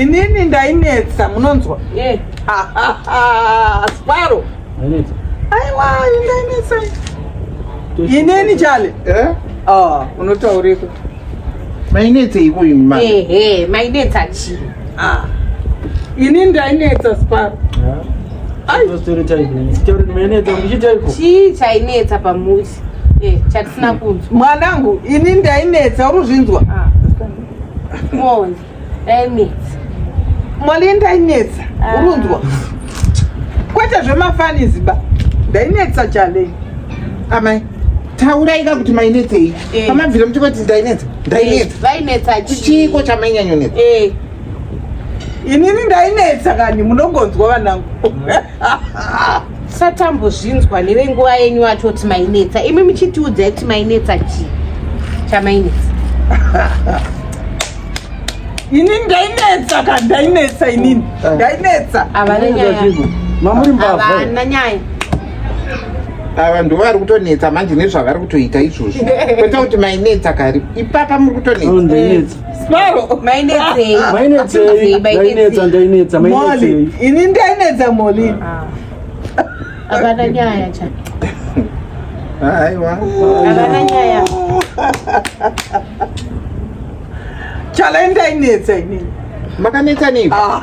Inini ndainetsa, munonzwa? Eh. Sparrow. Aiwa, ndainetsa. Inini chale. Eh? Ah, unotauriko. Mainetseiko imi mama? Ehe, mainetsa chii? Ah. Inini ndainetsa Sparrow. Chii chainetsa pamuri? Eh, chatisina kunzwa. Mwanangu, ini ndainetsa, uri kuzvinzwa? Ah. Moni, ndainetsa. Mwali ndainetsa, Ah. uri kunzwa? Kwete zvemafanizi ba. Ndainetsa chale. Amai, taurai ka kuti mainetsei. Eh. Pamabvira muchingoti ndainetsa, ndainetsa. Eh, vainetsa chii? Chiiko chamainyanyo-netsa? Eh. Inini ndainetsa kani, munongonzwa vanangu. Satambozvinzwa nevenguva yenyu vacho kuti mainetsa. Imi muchitiudzai kuti mainetsa chii? Chamainetsa. Inini ndainetsa kani, ndainetsa inini. Ndainetsa. Havana nyaya. Mamuri mbavha. Havana nyaya. Ava ndo vari kutonetsa manje nezvavari kutoita izvozvo. Kwete kuti mainetsa kari. Ipapa muri kutonetsa. Ndainetsa. Sparrow. Mainetsei. Mainetsei. Ndainetsa, ndainetsa, Molly, mainetsei. ini ndainetsa Molly. Havana nyaya cha. Aiwa. Havana nyaya. Chala ndainetsa inini. Makanetsa nei? Ah.